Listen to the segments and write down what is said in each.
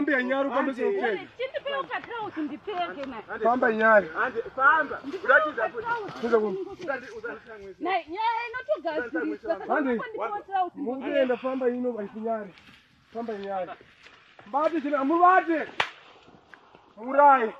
Fambe nyari ufambe seupfeka. Chindipewo katrauzi ndipfeke na. Famba nyari. Famba. Uratidza futi. Kuza kuno. Nai nyaya inotogadzirisa. Hande. Ndipewo trauzi. Mukuenda famba ino vaisinyari. Famba nyari. Bate chine mubate. Murai.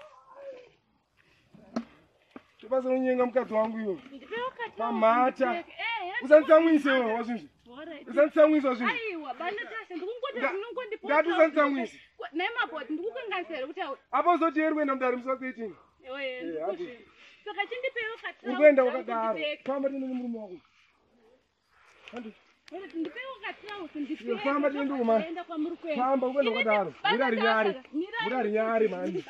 Tobasa unyenga mukadzi wangu iwe. Ndipewo katrauzi. Pamhata. ndipfeke. Eh, Usanditsamwise iwe wazvinzwa. Alright. Usanditsamwise wazvinzwa. Aiwa, banatasha ndikungoti ndinongondipa. Ndati usanditsamwise. Naye mabhoti ndikukanganisira kuti awu. Apa uzoti eri kuenda mudare musi wa 13. Oye, Eh, ndikuzvi. Saka chindipewo katrauzi. Uri kuenda wakadaro. ndipfeke. Famba tiende nemurume wako. Hande. Ndipewo katrauzi ndipfeke. Famba tiende kuma. Enda kwamuri kuenda. Famba ukuenda wakadaro. Mira rinyari. Mira rinyari mani.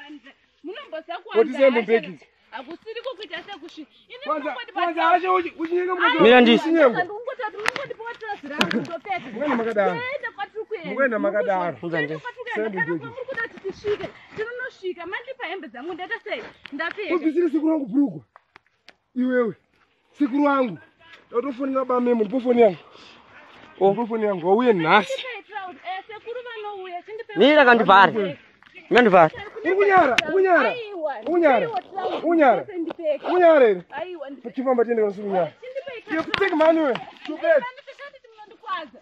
Munomboziva Woti sembo mbeki. Hakusiri kukuita sekusvi. Ini Kwanza munongoti kwanza ashe uchinyenga mukadzi. Mira ndisi. Uchinyengwa. Ndikungoti munongondipawo trauzi rangu ndopfeka. Mukuenda makadaro. Toenda kwatiri kuenda. Mukuenda makadaro. Unza ndi. Sembo mbeki. Muri kuda kuti tisvike. Tinonosvika mandipa hembe dzangu ndaita sei? Ndapfeka. Ubvisire sekuru wangu bhurugwa. Iwewe. Sekuru wangu. Ndatofonera bamemo ndipo foni yangu. Ndipo foni yangu wauye nhasi. Chindipe trauzi. Eh, sekuru vanouya. Chindipe. Mira kandivhare. Mira ndivhare. Uri kunyara, uri kunyara. Aiwa. Uri kunyara. ndipewo trauzi, Uri kunyara. ndipfeke ndipfeke. Uri kunyara here? Aiwa. ndipfeke. Chifamba tiende kana usiri kunyara. Chindipe Iwe take mani wewe. Chupeti. Munondikwadza.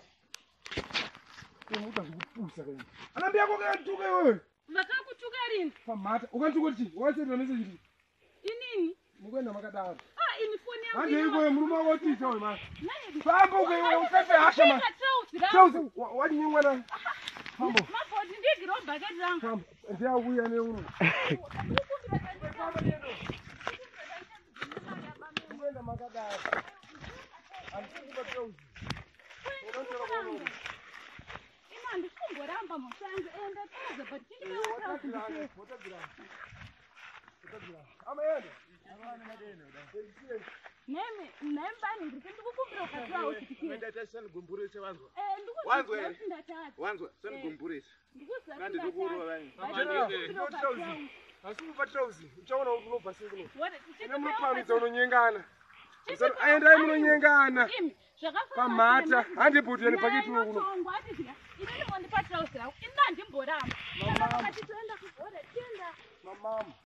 Unoita zvekupusa kai. Anambi yako kanituka iwewe. Vakakutuka rini? Pamhata. Ukanituka kuti chii? Wakasendera message kuti Inini? mukuenda makadaro. Ah, ini foni yangu. Hande ikoyo murume wako otiita uyu mani. Nai- Famba uko iwe usafe hasha mani. Ndipfeka trauzi rangu. Trauzi wachinyengwa nani? Famba. Mabhoti ndigirawo bhaketi rangu. Famba. Ndiyauya neuno. Mukuenda makadaro. Handisi kupa trauzi. Ino handisi kumboramba musango. Enda trauzi but chindipewo trauzi ndipfeke. Amaenda. Nemi, nemi bani ndiri ndikukumbira ukatrauzi ndipfeke. Ndaita wanzwa. Eh, ndikuziva Wanzwa here? kuti ndatadza. Wanzwa, sandigumbure. Ndikuziva kuti Nandi ndokuurova ndatadza. vani. But ndikukumbira ukatrauzi. Asi kupa trauzi. Uchaona kuti unobva sei kuno. What? Ine munopamidza unonyengana. Aendai munonyengana. Imi, zvakafanana Pamhata. sema- Hande bhuti yani bhaketi uno kuno. Nainotongwa ati zviya, inini mondipa trauzi rangu, ini handimboramba. Saka vakati toenda kubhora, tienda. Mamama.